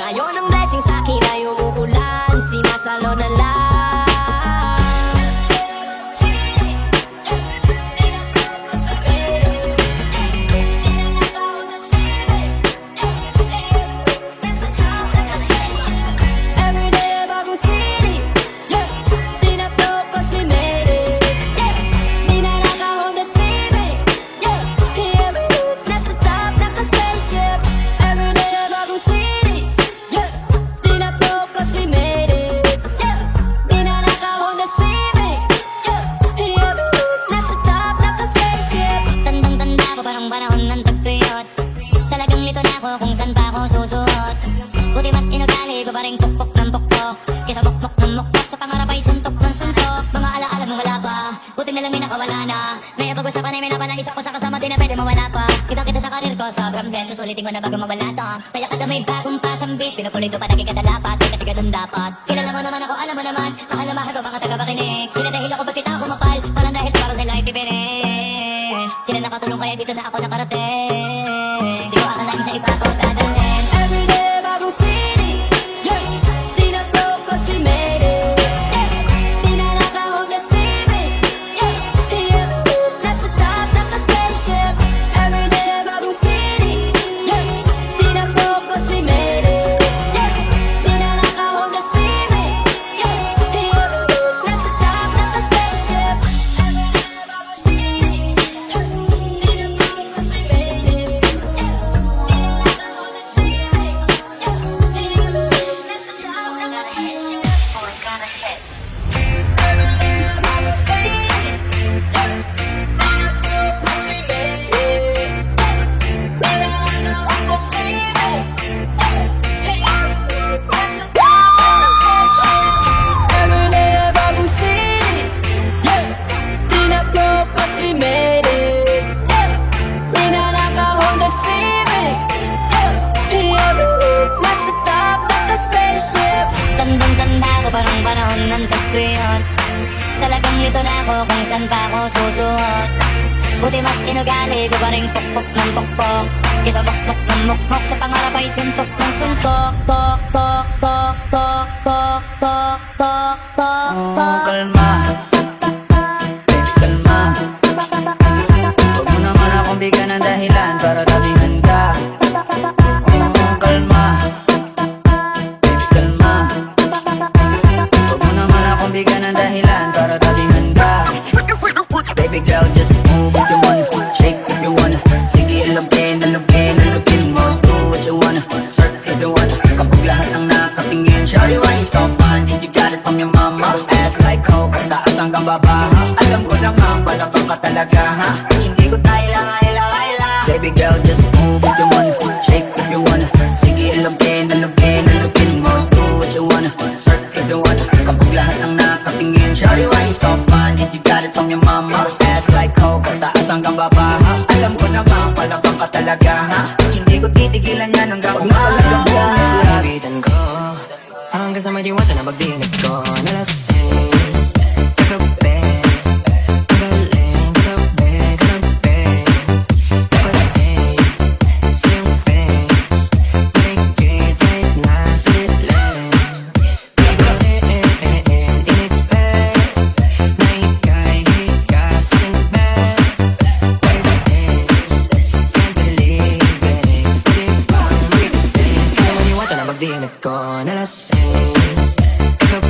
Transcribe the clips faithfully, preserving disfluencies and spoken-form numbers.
Ngayon ang blessing sa akin ay umuulan, sinasalo na lang. Every day a bagong city, yeah. Tinapok 'cause we made it, yeah. Ninanakaw Honda Civic, yeah. Every move nasa top, naka-spaceship. Every day a bagong city, yeah. Tinapok 'cause we made it, yeah. Ninanakaw Honda Civic, yeah. Every move nasa top, naka-spaceship. Tandang-tanda ko pa nung panahon ng tagtuyot. Talagang lito na ako kung saan pa ako susuot. Buti mas inugali ko pa ring pukpok ng pukpok kaysa bukmok ng mukmok. Sa pangarap ay suntok ng suntok. Mga alaala mong wala pa, buti na lang may nakawala na. Ngayon pag-usapan ay may napalaisa ko sa kasama, di na pwede mawala pa. Kitang-kita sa karir ko, sobrang blessed. Susulitin ko na bago mawala 'to. Kaya kada may bagong pasambit, pinupulito pa lagi kada lapat. Kasi ganun dapat. Kilala mo naman ako, alam mo naman. Mahal na mahal ko mga tagapakinig. Sila dahil ako, bakit ako mapal? Parang dahil para sila ay pipirin. Sila nakatulong kaya dito na ako nakarating. Di ko akalain sa iba ko dadalhin. Every day bagong city, yeah. Tinapok 'cause we made it, yeah. Tinanakaw Honda Civic, yeah. Every move nasa top, naka-spaceship. Every day bagong city, yeah. Tinapok 'cause we made it, yeah. Tinanakaw Honda Civic, yeah. Every move nasa top, naka-spaceship. Every day a bagong city, yeah. Tinapok 'cause we made it, yeah. Ninanakaw Honda Civic, yeah. Every move nasa top, naka-spaceship. Tandang-tanda ko pa nung panahon ng tagtuyot. Talagang lito na ako kung saan pa ako susuot. Buti mas inugali ko pa ring pukpok ng pukpok kaysa bukmok ng mukmok. Sa pangarap ay suntok ng suntok. Pok, pok, pok, pok, pok, pok, pok, pok, pok. Oh, kalma. Baby, kalma. Huwag mo naman akong bigyan ng dahilan para tabihan ka. Oh, kalma. Baby, kalma. Huwag mo naman akong bigyan ng dahilan para tabihan ka. Baby girl, just move if you wanna. Shake if you wanna. Sige, alugin, alugin, alugin mo. Do what you wanna. Flirt if you wanna. Kapag lahat ng nakatingin, shawty, why you so fine? Did you got it from your mama? Ass like Coke, taas hanggang baba, ha? Alam ko namang palabang ka talaga, ha? Hindi ko tayo lang, ay lang, ay lang. Baby girl, just move if you wanna. Shake if you wanna. Sige, alugin, alugin, alugin mo. Do what you wanna. Flirt if you wanna. Kapag lahat ng nakatingin, shawty, why you so fine? Did you got it from your mama? Ass like Coke, taas hanggang baba, ha? Alam ko namang palabang ka talaga, ha? Hindi ko titigilan yan hanggang umaga. Nilapitan ko hanggang sa may diwata na pagdinig ko na lasing. Kagabi, ang galing, kagabi, kagabi. Nakarating sa iyong face, nakikita na sa dilim. Di ko rin in-expect na ika'y higa sa aking bed. What is this? Can't believe it. Pwede bang mag-extend? Kaya maniwata na pagdinig ko na lasing. Ikaw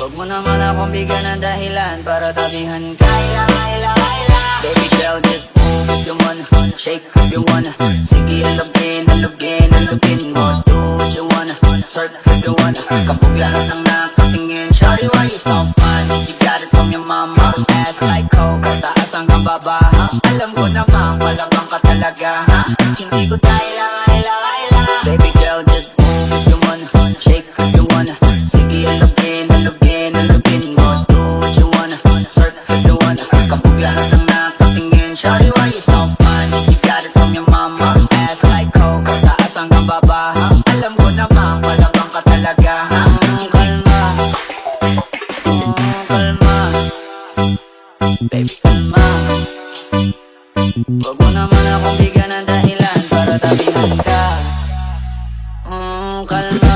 Huwag mo naman akong bigyan ng dahilan para tabihan ka. Baby girl, just move if you wanna, shake if you wanna. Sige, alugin, alugin, alugin mo. Do what you wanna, twerk if you wanna. Kabog lahat ng nakatingin. Shawty, why you so fine? You got it from your mama. Ass like coke, pataas hanggang baba, ha? Alam ko namang palabang ka talaga, ha? Hindi ko kailangan, kailangan, kailangan. Baby girl, just move if you wanna, shake if you wanna. Sige, alugin, alugin, alugin mo. Do what you wanna, twerk if you wanna. Kabog lahat ng nakatingin. Shawty, why you so fine? You got it from your mama. Ass like coke, pataas hanggang baba, ha? Alam ko namang palabang ka talaga, ha? Mm, kalma. Mm, kalma. Baby, kalma. Huwag mo naman akong bigyan ng dahilan para tabihan ka. Mm, kalma.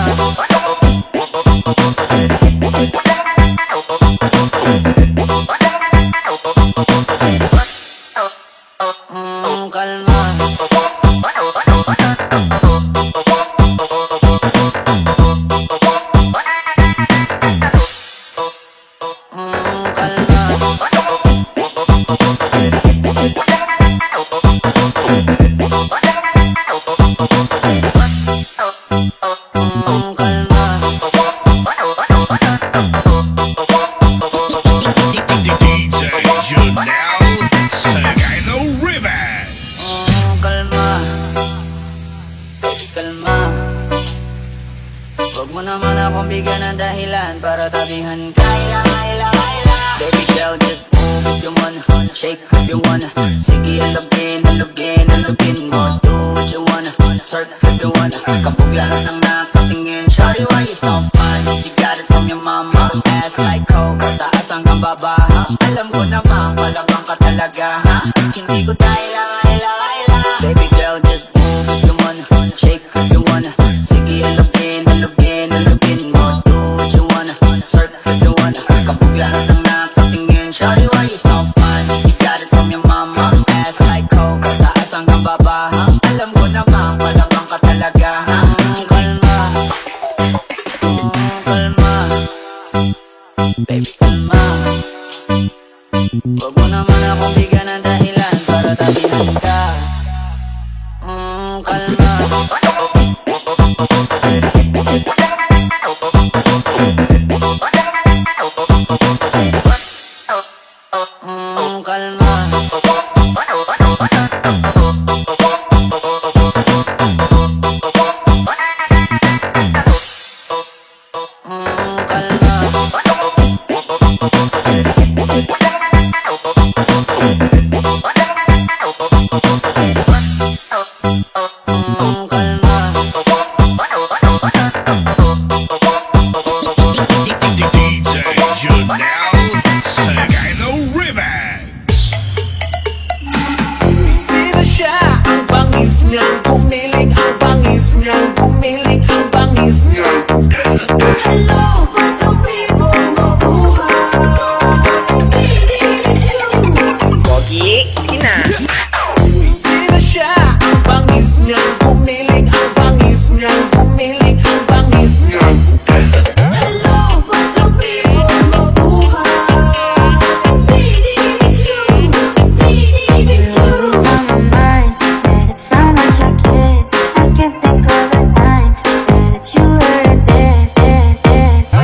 Mm, kalma. Mm, kalma. Mm, kalma. D J Junel Sagay, the remix. Mm, kalma. Baby, kalma. Huwag mo naman akong bigyan ng dahilan para tabihan ka. Baby girl, just move if you wanna, shake if you wanna. Sige, alugin, alugin, alugin mo. Do what you wanna, twerk if you wanna. Kabog lahat ng nakatingin. Shawty, why you so fine? You got it from your mama. Ass like coke, pataas hanggang baba, ha? Alam ko namang palabang ka talaga, ha? Hindi ko kailangan, kailangan, kailangan. Baby girl, just move if you wanna, shake if you wanna. Sige, alugin, alugin, alugin mo. Do what you wanna, twerk if you wanna. Kabog lahat ng nakatingin. Shawty, why you so fine? You got it from your mama. Ass like coke, pataas hanggang baba, ha? Alam ko namang palabang ka talaga, ha? Mm, kalma. Mm, kalma. Baby, kalma. Huwag mo naman akong bigyan ng dahilan para tabihan ka. Mm, kalma. Mm, kalma. Mm, kalma. Mm, kalma. D J Junel Sagay, the remix. Sino siya? Ang bangis niyang gumiling, ang bangis niyang gumiling, ang bangis niyang gumiling. Hello, ba't ang people mabuhay? Pogi, sige na. Sino siya? Ang bangis niyang gumiling, ang bangis niyang gumiling, ang bangis niyang gumiling. Hello, ba't ang people mabuhay? It's on my mind that it's how much I care. I can't think of a time that you were there, there, there.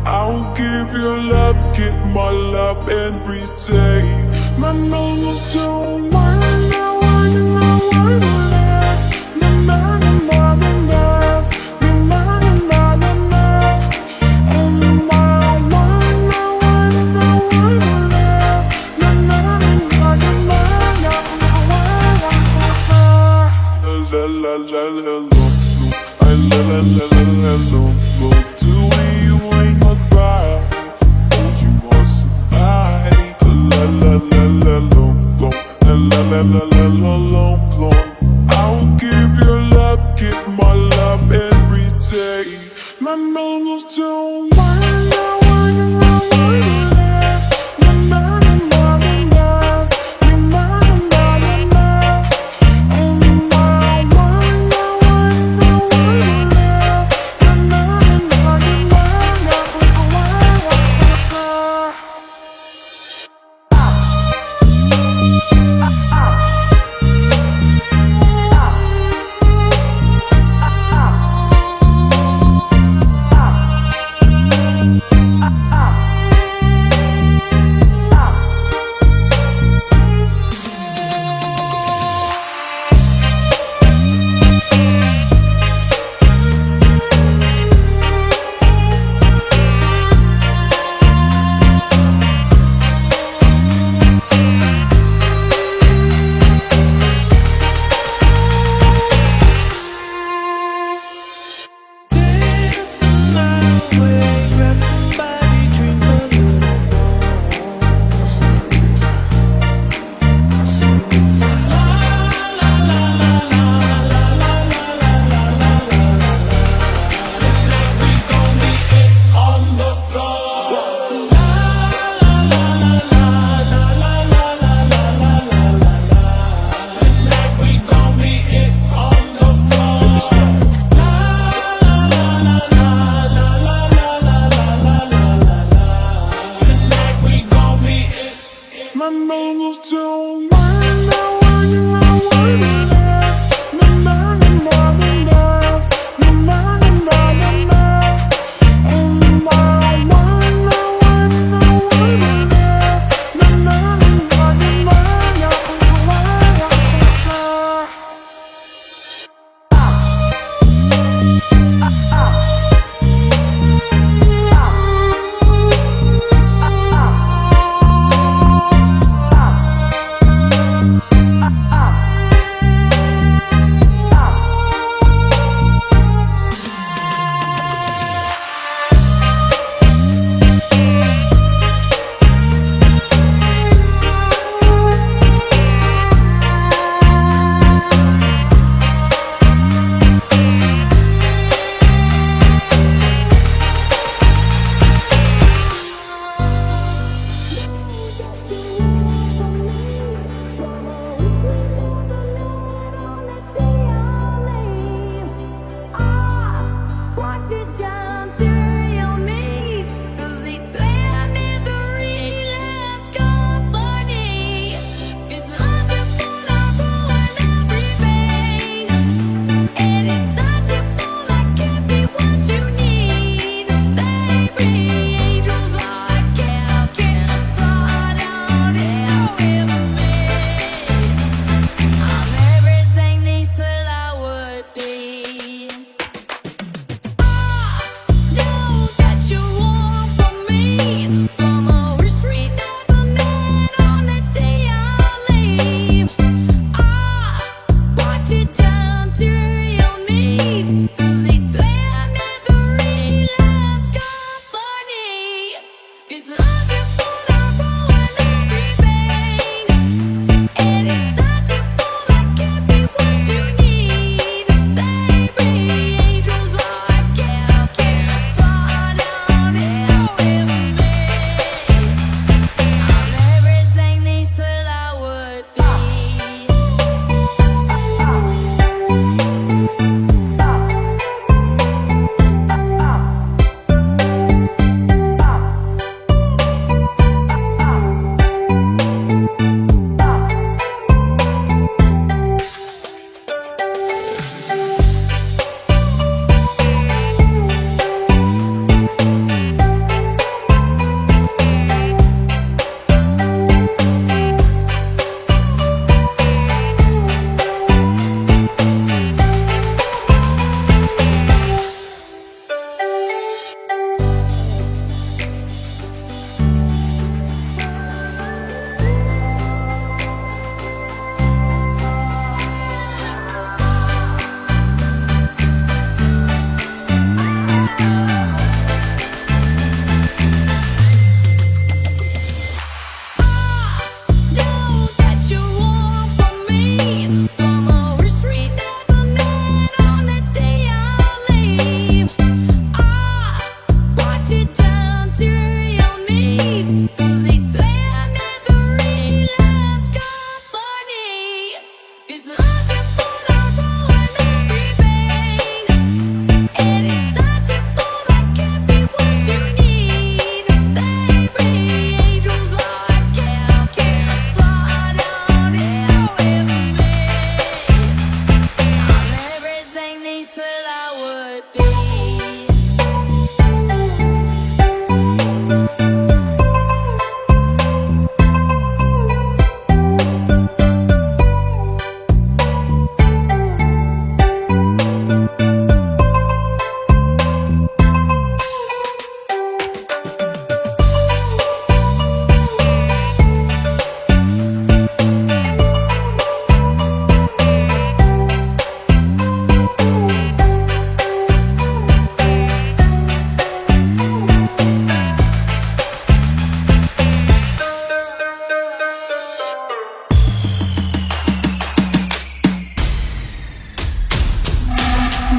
I'll give you love, give my love every day. My name is Joe. I'll give you love, give my love every day. My name is Joe.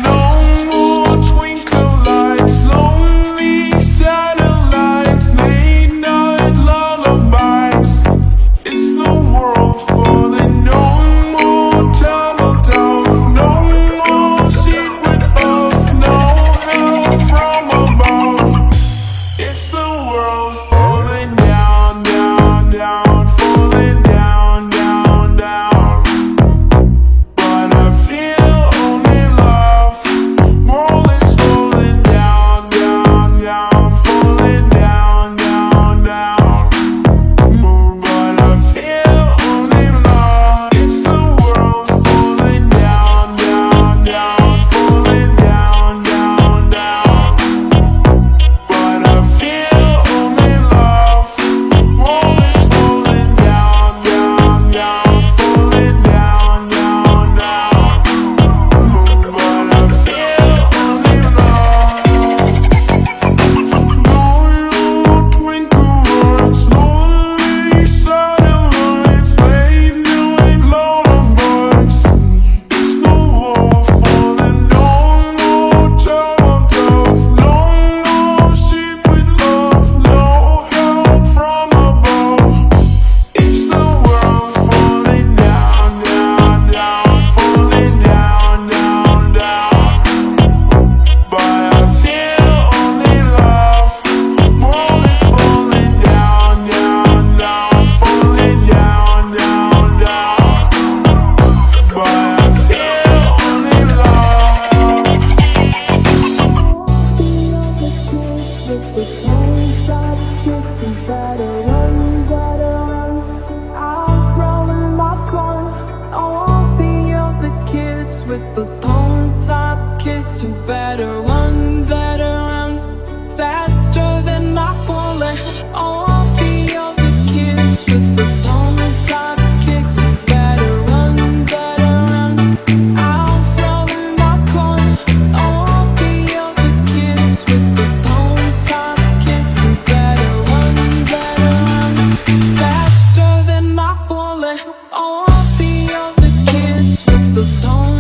No more twinkle lights, lonely satellites, late night lullabies. It's the world falling, no more turtle dove, no more secret love, no help from above. It's the world falling down, down, down, falling down, down, down. But I feel only love. World is falling down, down, down, falling down, down, down. But I feel only love. It's the world falling down, down, down, falling down, down, down. But I feel only love. World is falling down, down, down, falling down, down, down. But I feel only love. No more twinkle lights, lonely satellites, late night lullabies. It's the world falling, no more turtle dove, no more secret love, no help from above. It's the world falling down, down, down, falling down, down, down. But I feel only love. World is falling down, down, down, falling down, down, down. But I feel only love. All the kids with the tone top kicks, you better run, you better run. I'm rolling my corn. All the other kids with the tone top kicks, you better run, better run. Faster than my four-legged. All the other kids with the tone top kicks, you better run, better run. I'm rolling my corn. All the other kids with the tone top kicks, you better run, better run. Faster than my four-legged. All the other kids with the tone